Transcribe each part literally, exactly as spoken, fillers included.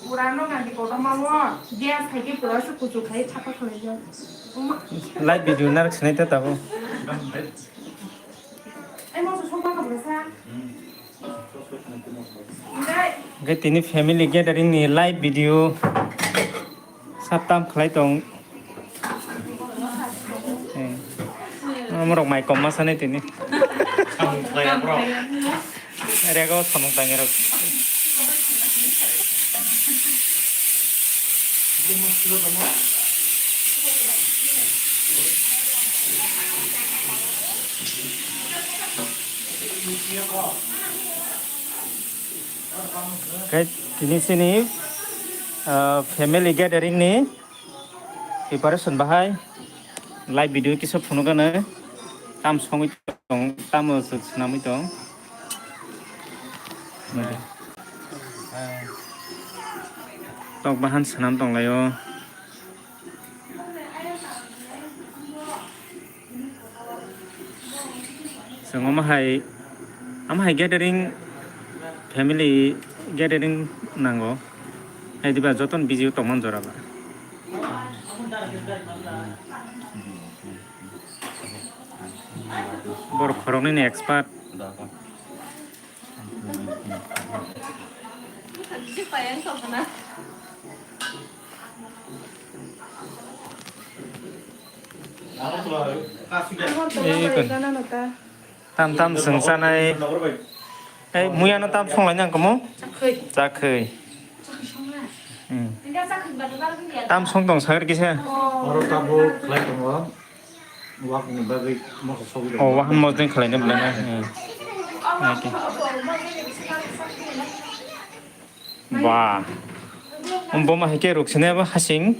Purano gandi kotorma o gas hai khe pura se kuchuk khai thapa khlai jak. Live video narwk sinai ta tabuk. Ai moso sokma kha bwsa. Hwnkhe tini family gathering ni live video sab tam khlai tong. Hmm. Omorok mai kom ma sanai tini. Rego samung tangi rok. Khe tini sini, ah, family gathering ni preparation bahai live video kisa phunukgana tam songwi tong, tamo swk swnamwi tong. Tok bahan swnam tonglaio. Chwng omo hai, omo hai gathering, family gathering nango. Hai diba jotono busy o tongmani jora ba. Borok khoroknwi ni expert. Tam tam swng chanai. Ei, muya no tam song lai nang komo? Chakhwi. Chakhwi. Hmm. Tam song tong sagri kisa. Oro tabuk khlai tongo. Wak ni bagwi moso sogwi tongo. Oh, wahan mojeng khlai na bwlai na. Hmm. Okay. Ba. Omo bo ma hai khe ruk sene ba hasing.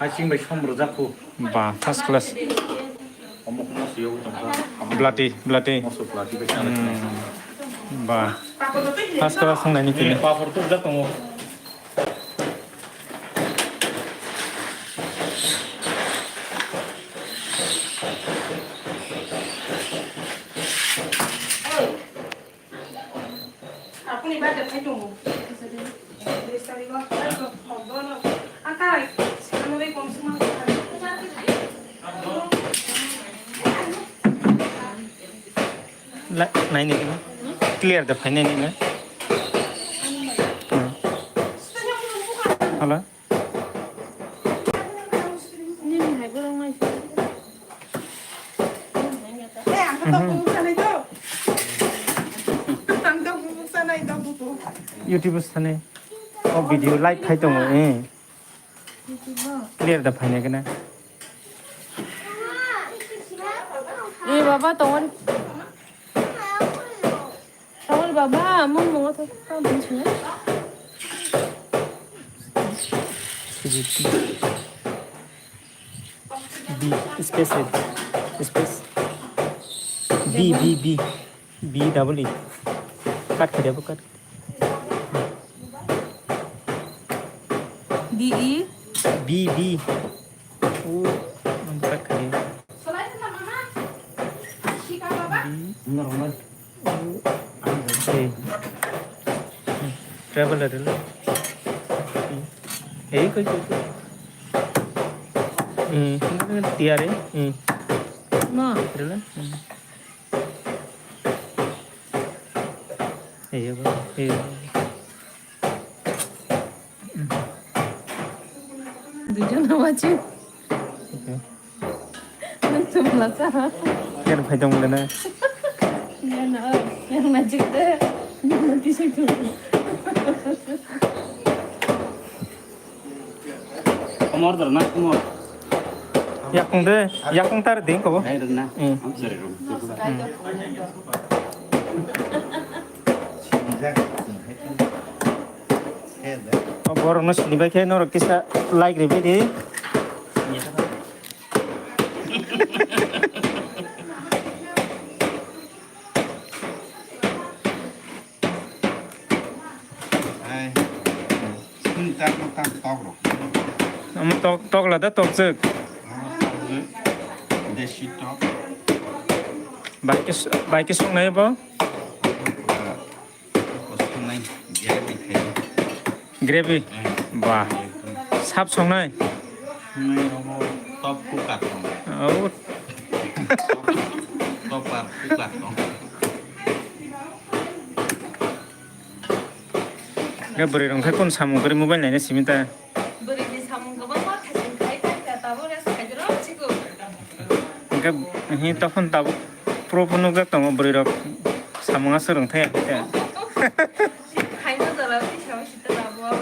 Hasing bai som rwjak khu. Ba, first class. Omo khe moso yogwi tongkha. Blati, blati. Moso blati bai sanai. Hmm. Ba. First class wng nai ni tini. Papor tubjak tongo. Apuni ba de phai tongo. Desa riwa phai tongo. Bono. Akai. Sanu bai kom suma. La, nai ni. Clear da phai nai ni na. Hmm. Hala. Nini hai borok nai se. Eh, ang to bumuk sanai to. Ang to bumuk sanai to, bumuk. YouTube sanai. O video live khai tongo, eh. Clear da phaina kena. Eh, baba, tongon. Tawal baba, mung mung to ka bun sune. B, space, space. B, B, B. B double E. Cut kare, cut. D E. B, B. Oh, cut kare. B. Normal. Hey. Travel adil. Hey, koi, koi, koi. Hmm, tiare. Hmm. Ma. Adil. Hmm. Hey, hey. Duijon amachi. Nang tum lasa. Ker phai dong le na. Ya na, yang najik de. Yang najik de. Komor dor na, komor. Yakung de, yakung tar ding ko. Hai dor na. Hmm. Am sari rum. Hmm. O borok no sini bai khe norok kisa like ribai di. Ai. Sini tak tak tok rok. Omo tok, tokla da tokjwk. Deshi tok. Bai khe, bai khe songnai bo? Songnai, gravy khai. Gravy? Eh. Ba. Ekdom. Sap songnai? Songnai obo top cooker tong. Oh. Top, topper cooker tong. Ga bwrwi rong khai kun samung kwrwi mobile naina simi ta. Bwrwini samung kwbangma khaising khai khai ta, tabuk rest khaijwk rw chikuk. Hwnkhe, hi, tokon tabuk pro phunukjak tongo bwrwirok samung aswk rwngthai ya khe. Khaina jora twi sawi sita tabuk.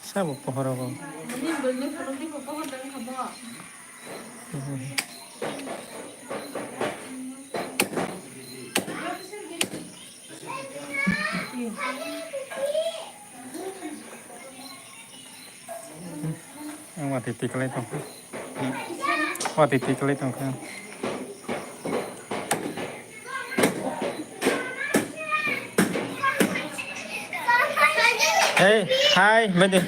Sabo pohor obo. Ang watwi twi kwlai tongkha. Watwi twi kwlai tongkha. Hey, hi, bede.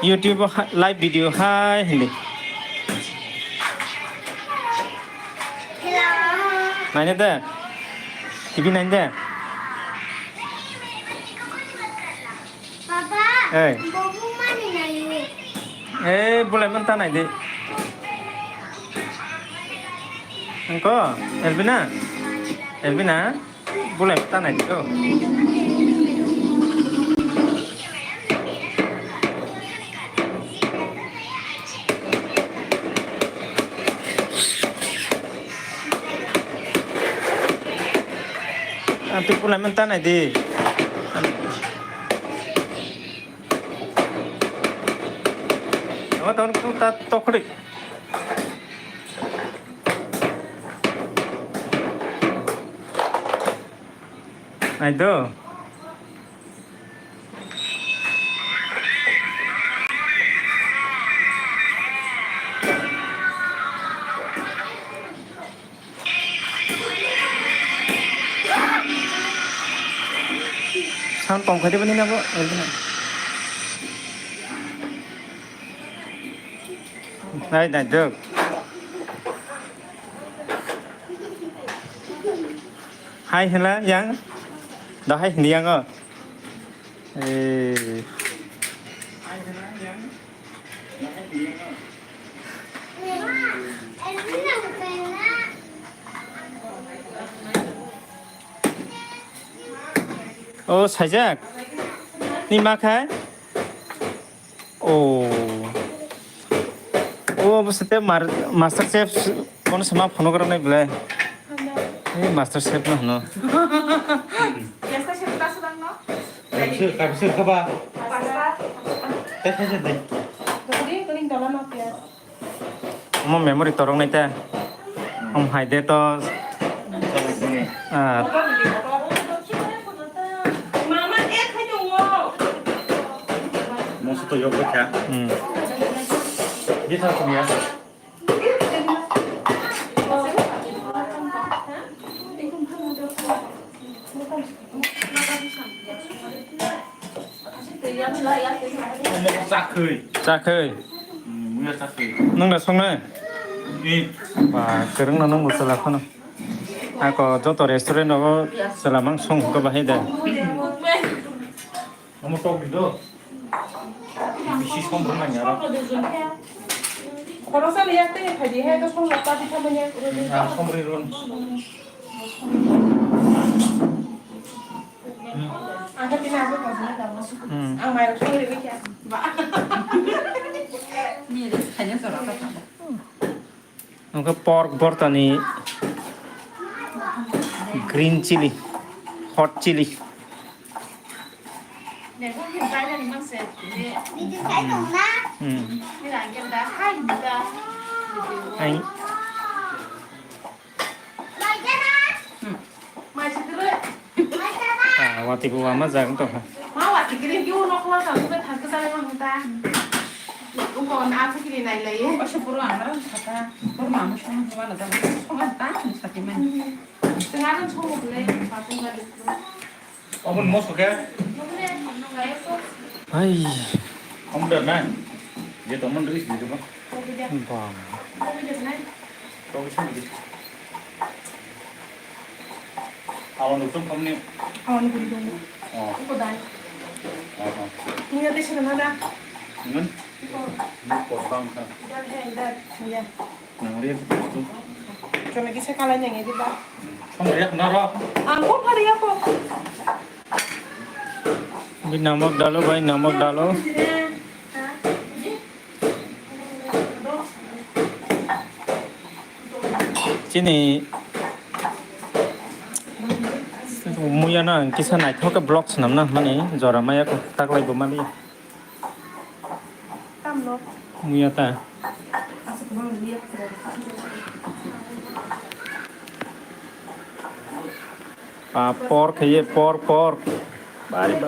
YouTube o ha-, live video, hi, hindi. Naina da? T V naina da? Papa, ei. Bobo mani nai. Ei, bolai man ta nai di. Engko, Elvina? Elvina? Bolai man ta nai di to. Ang tu bolai man ta nai di. Tama tama kung ta tokri. Ai do. Sound kom khai de bani na bo, Elvina. Nai, nai, dok. Hai, hela, yang. Dah hai, ni yang, oh. Eh. O, saijak. Ni ma khai? O. O, bo sete mar-, master chef kono sama phono gra nai bwle. Ni master chef no hwno. Kaisa, kaisa khaba. Tei khaisa dei. Omo memory torok nai ta. Om hai de to. Ah. Moso to yok kha. Hmm. Bisa kumya. Omo khe chakhwi. Chakhwi. Hmm, muya chakhwi. Nwng da songnai? Eh. Ba, kwrwng no nwng bo chwla phano. Ako joto restaurant rogo chwla mang song ko bahai da. Omo tok ni do. Bisi som rwna ya. Khoroksa ni yak tei phai di he, to som rok ta di thamani. Ah, som ri run. Ang khe tini ang khe tongthokma tamo. Hmm. Ang mairok songwi rwui khe. Ba. Ni re khaina jora ta tamo. Ang khe pork bortani green chili, hot chili. Hmm. Ang Ah, watwi bo wama jagwng tongkha. Ma watwi kwrwi khe o nokla tangwi bai thangkhe chana hwn ta. Ungkon a phikiri nai lai ye. Oso puro ang aro saka. Puro mamo song huma na jang. Song ta sati man. Tengah kan song le, patung kan. Open mo soke. Hai. Om da nai. Ye tomon ris ni ba. Bang. Awan utum kamni. Awan guri dong. Oh. Iko dai. Oh, oh. Muya te sira nada. Ngun? Iko. Ngun ko bang ka. Dal hai dal. Muya. Nang ri tu. Kami kisa kalai nang edi ba. Kami yak naro. Angko pari ako. Bhi namak dalo bhai, namak dalo. Chini muya na kisa naithok khe vlog swnam na mani jora maya taklai bo mali. Muya ta. Aswk kwbangma muya kwrwi. Pa por khe ye por por. Bari ba.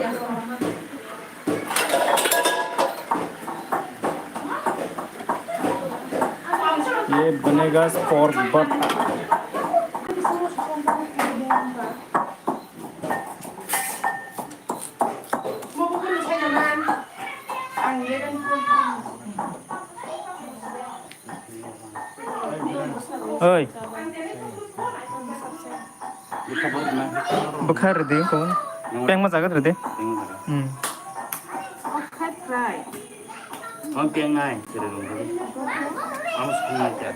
Ye bwnegas por bata. Oi. Bwkha rwdi wngkha. Pengma jaga rwdi. Hmm. Ang pengnai, sere rong. Ang sung nai ta.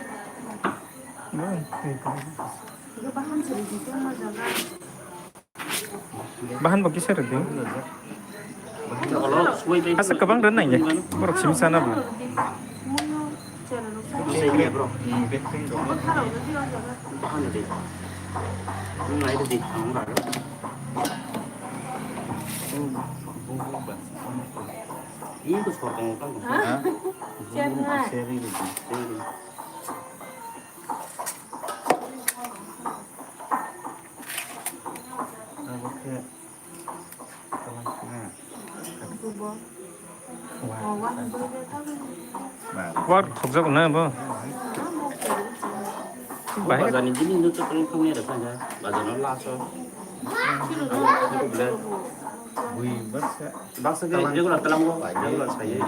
Bahan bo kisa rwdi. Asa kwbang rwna nangya. Borok simi sana bo. War thokjak na bo. Bahai bazar ni jini no chotong thang ya da kanya. Bazar no laso. Baksa ke regular talam go. Regular saye.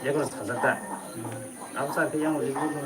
Regular sajak ta. Abo sa ke yang regular.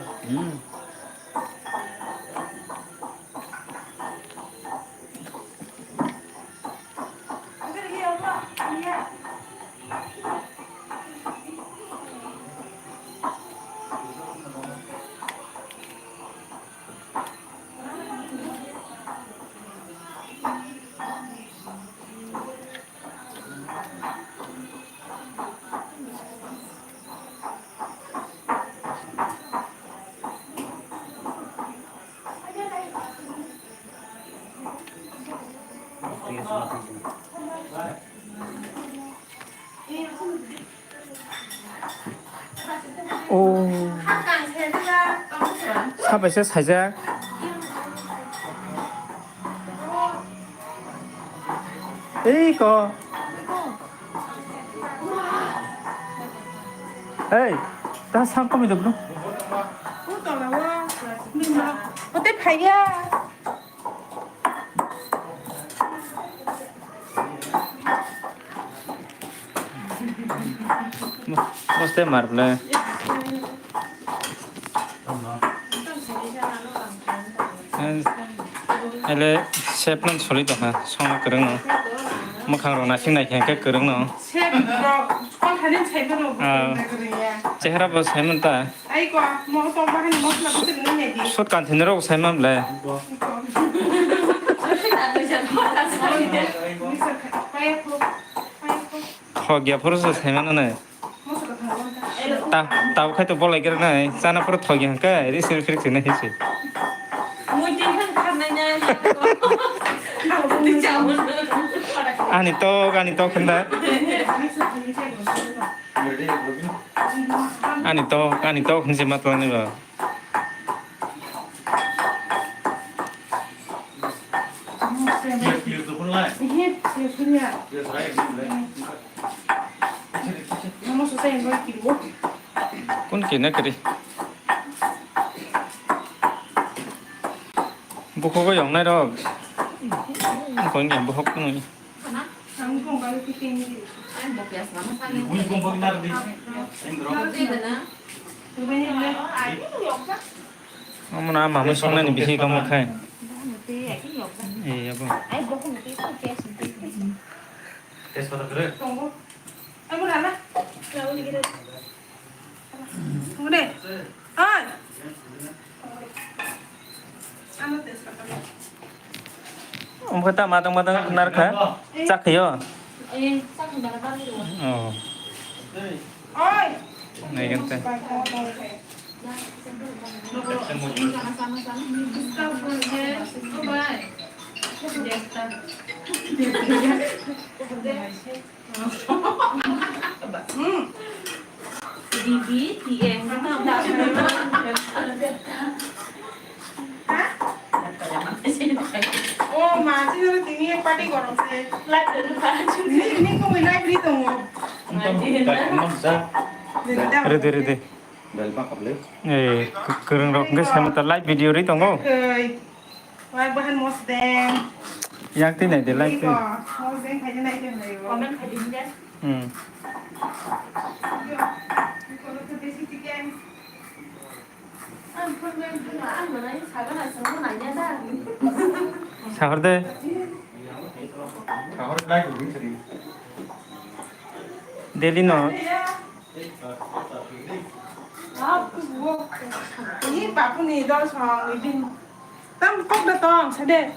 Oh. Sabaisa saijak. Ei ko. Ei, ta sang kami dok no. Hote phaiya. Moste mar ble. Ele chef no soli tongkha, songna kwrwng no. Mwkhang rok naising naikha khe kwrwng no. Chef rok, konthanin chef rok. Ah. Chehra bo saiman ta. Ai ko, mo to bahani mosla bwswk nung nai di. Sot kanthini rok saiman ble. Kaya ko, kaya ko. Thok ya phuru se saiman nai. Mosla thang ta. Ta, ta khai to bolai kira nai. Chana phuru thok ya khe, ri sir phir sir nai se. Mui tin khan kharnai nai. Ani tok, ani tok hinda. Ani tok, ani tok hinse matwlani ba. Yes, yes, the phone line. Yes, yes, yeah. Yes, right, right. Kun kina kiri? Bukhuk o yong nai rok. Kon ya bukhuk nung. Omo na mama songnani bisi tongma khai. Eh, abo. Tejpata kwrwi. Omo khe ta matang matang narkha. Chak khayo. Oh. Naigen te. Bibi, T M. Oh, ma, sini tini party gorong se. Ini, ini kau main live ni tunggu. Rede, rede. Eh, kwrwng rok hwnkhe saimanto live video ri tongo. Oke. Wah, bahan mosdeng. Yang twi nai de, like twi. Iko, mosdeng khaina nai de, nai o. Comment khai di de. Hmm. Yo, iko no to desi chicken. Ang phone nai phone ang nai saga na sanga nai ya da. Sahor de. Sahor like ko bin sari. Daily no. Ni bapu ni dol song ibin. Tam kok da tong, sade.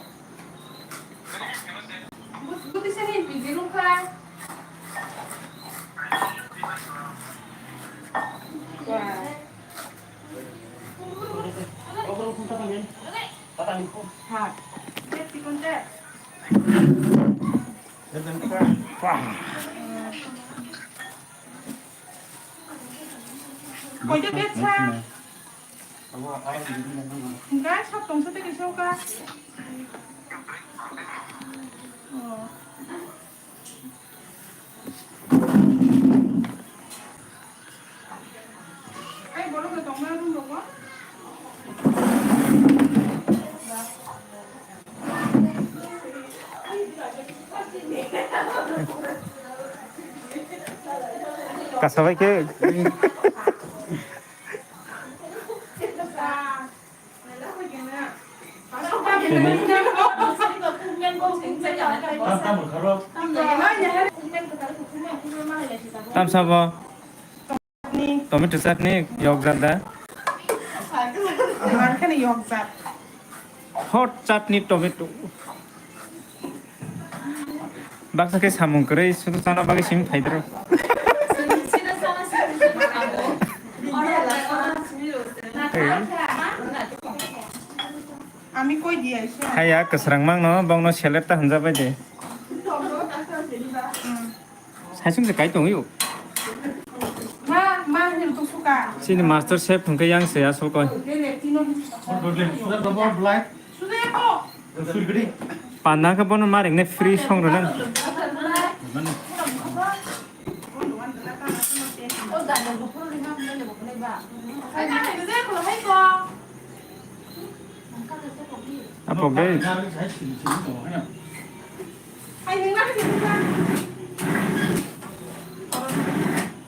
Buti sini biji rukha. Wah. Ha. Dia tikun teh. Wah. Koyda betsa. Guys, sab tongsa tei kaisa ka. Oh. Ai, borok no tongma room rogo. Kasabai khe. Tam sabo. Tomato chutney, yokjak da? Hot chutney tomato. Baksa khe samung kwrwi, sudu chana bagwi simi phaidro. Haya, kwsrang mangno, bongno select ta hwnjabai de. Saisung se kai tongwi o. Ma, ma, hil tu suka. Sini master chef hwnkhe yang se aswk koi. Panda khe bono ma ringnai free song rwna. Apok dei.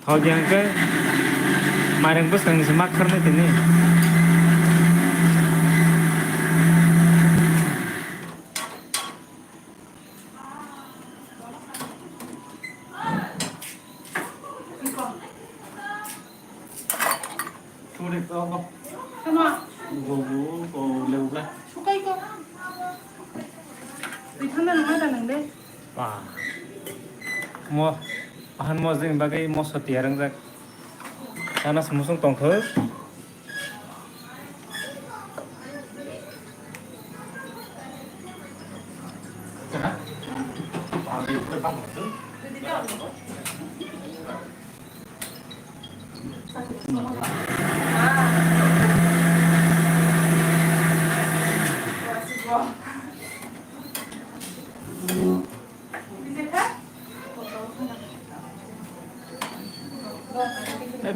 Thok yang khe mairang bwskango se mak kharnai tini. Tama. Sukai ko. Rithanda nungma da nang de. Ba. Mo, ahan mo jeng bagwi moso tiyar wngjak. Ana se musung tongkho.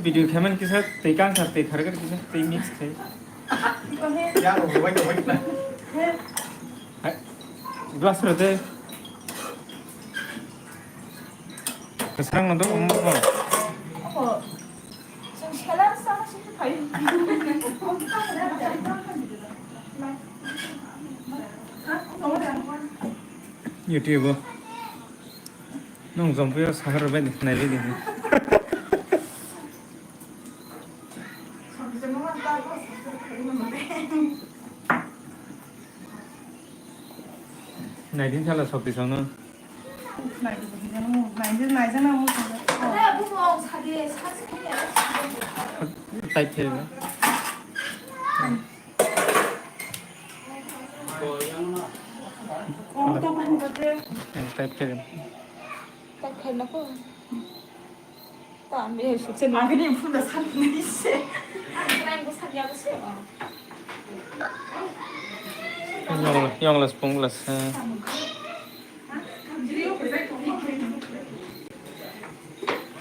Video khaimani kisa twi kangsa twi kharkar kisa twi mix khai. Ya, bo bai bai na. Hai. Glass rw de. Kwsang no do omo. Omo. Chwng seller sama sini phai. YouTube o. Nung jompuyo sahar rw bai de, nai bai de. Naidin sala sokti songno. Naidin, naidin, naidin, naidin. Type khe. Type khe. Type khe na ko. Tambe sukse nangani phunda sakni se. Ang krai bo sakya bo se. Yongla, yongla spung la sa.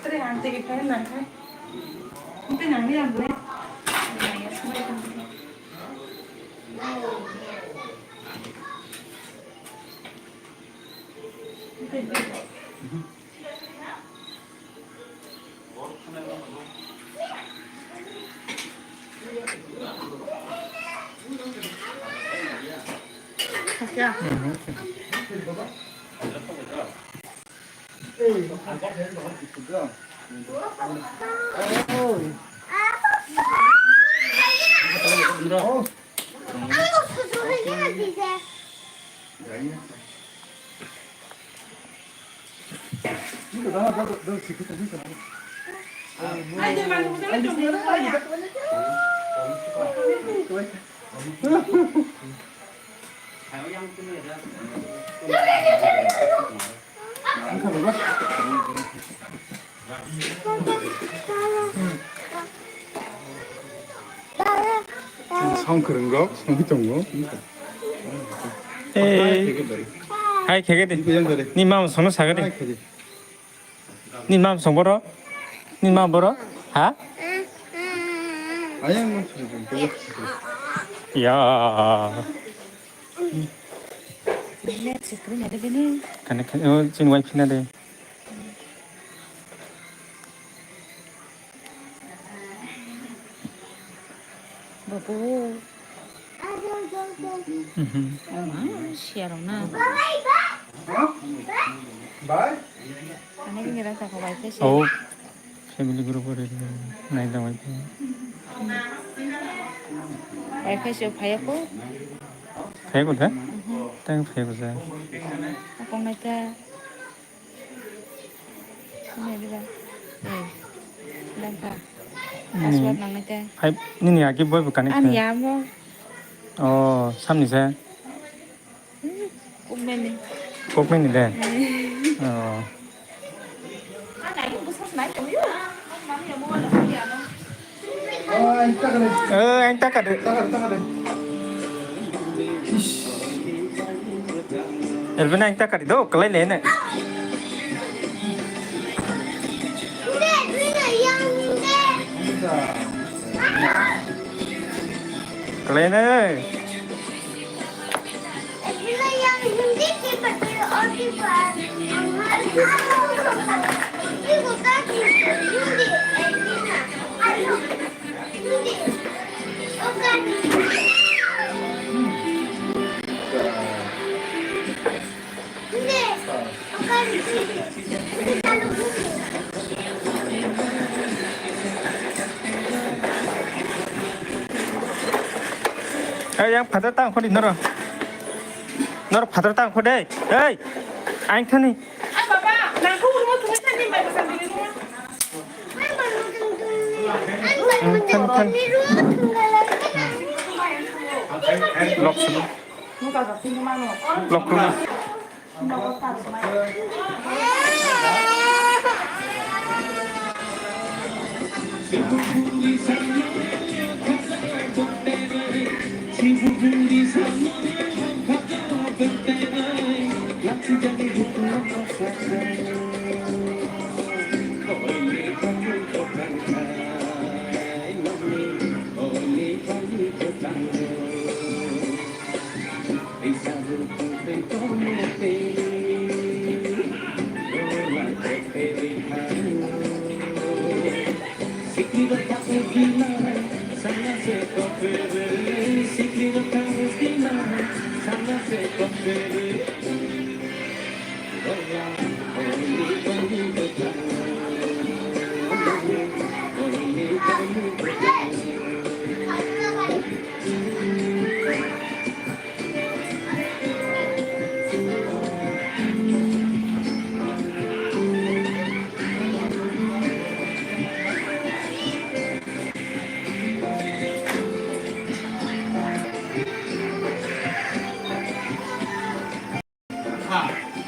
Tre ang tege phai nang khai. Te nang ni ang le. Song kwrwng rok songwi tongo. Hey. Hai, khege de. Ni mama songno saga de. Ni mama song boro? Ni mama boro? Ha? Ayang. Ya. Kane kane, oh, chini wife na de. Babu. Mhm. Oh, ma, siya rong na. Bye. Ane bini rasa ko bai khe se. Oh, family group ore nai da bai khe. Bai khe se phaya ko. Phaya ko da? Mhm. Tang phaya ko sa. Akong nai ta. Nini agi boy bo connect. Ani amo. Oh, samni se. Kukmeni. Kukmeni de. Oh. Eh, ang taka de. Elvena ang taka de do, kalai le ne. Kalai ne. Ei, yang father tang khodi noro. Noro father tang khodi. Ei, aing thani. Ai baba, nangkuk urmo thungwi thani bai bwsang dili nungma. Thani, thani. Lok sini. Lok sini.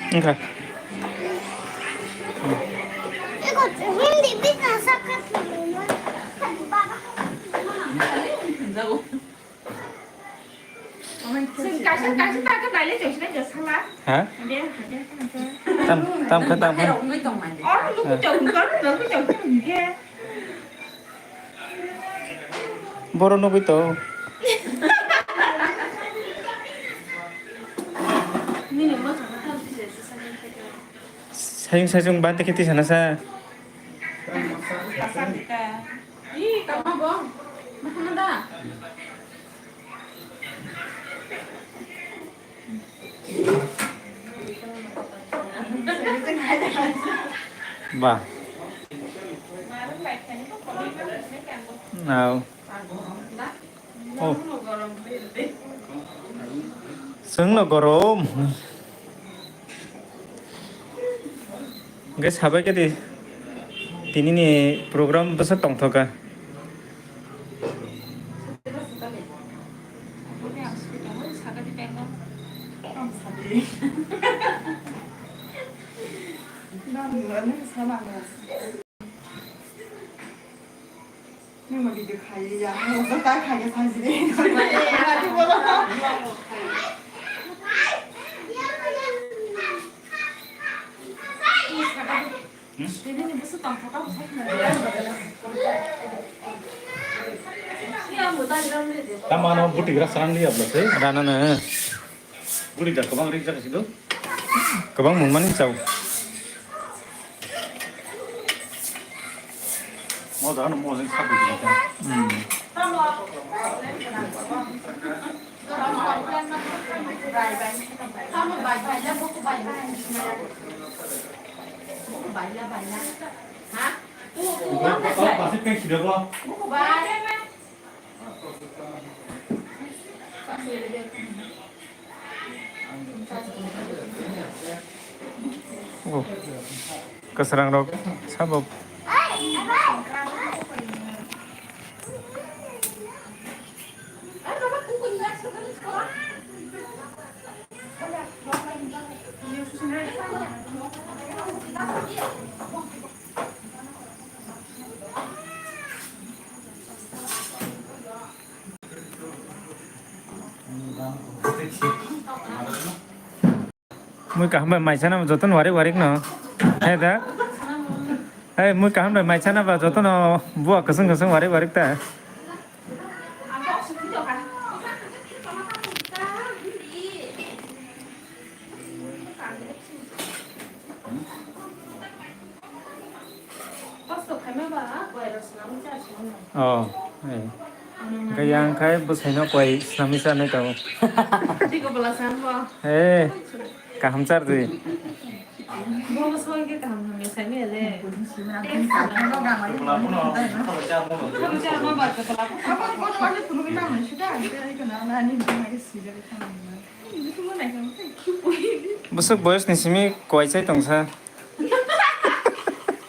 Wngkha. Ha? Tam, tam kha, tam kha. Boro nugui to. Sayung sayung bante kiti sana sa. Ba. Nao. Oh. Chwngno gorom. Hwnkhe sabai khe di, tinini program bwsa tongthoka. Nungma video khai ya, nungma ta khai ya, sajile. Tama no buti gra sarang liya bla se. Rana na. Guri da kwbang rik jak sido. Kwbang mung mani chao. Mo da no mo jeng sabu jeng ta. Hmm. Ko, ko, pasi peng sida ko. Oh. Kwsrangrok sabo. Mui kaham bai mai sana joto no warik warik no. He da. He mui kaham bai mai sana ba joto no bua kwswng kwswng warik warik ta. Oh, eh. Hwnkhe yang khai bwsaino koi snami chanai tongo. Eh, kaham char di. Bwswk boyos ni simi koi chai tongsa.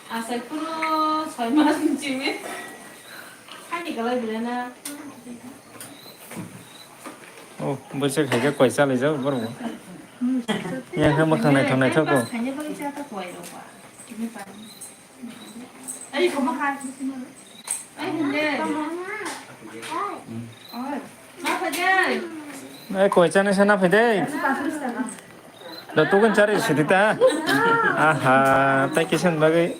Asai kunu soi mas ni simi. Hani kalai bilai na. Oh, bwswk hai khe koi chalaijak borok bo. Yang khe mwkhang naithok naithok bo. Ai, koma khai. Ai, hinde. Ai, koi chana sana phai dei. Da tukun chari sidi ta. Aha, tai kisan bagwi.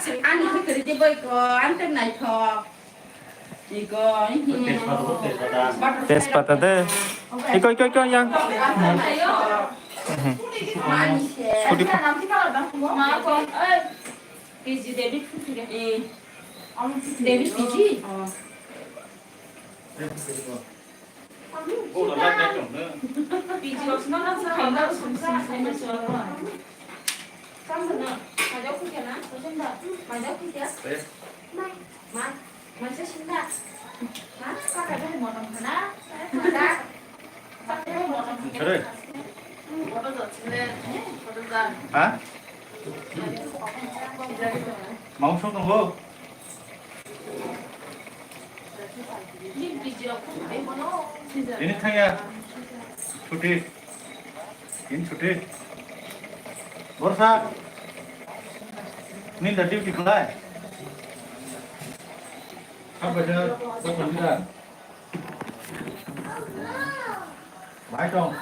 Ani hikri di boy ko, ante naithok. Tejpata de. Iko, iko, iko, yang. Hmm. Sudi. David Fiji. Ha? Mauso tongo? Ini thangya. Chuti. Ini chuti. Borsa. Ini da duty khlai. Apa dia? Apa dia? Bai tong.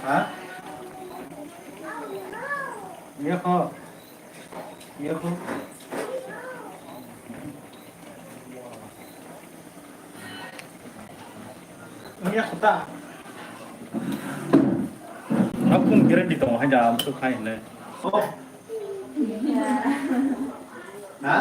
Ha? Iya kho. Iya kho. Iya kho ta. Aku guarantee tong hai jam tu khai ne. Oh. Ha?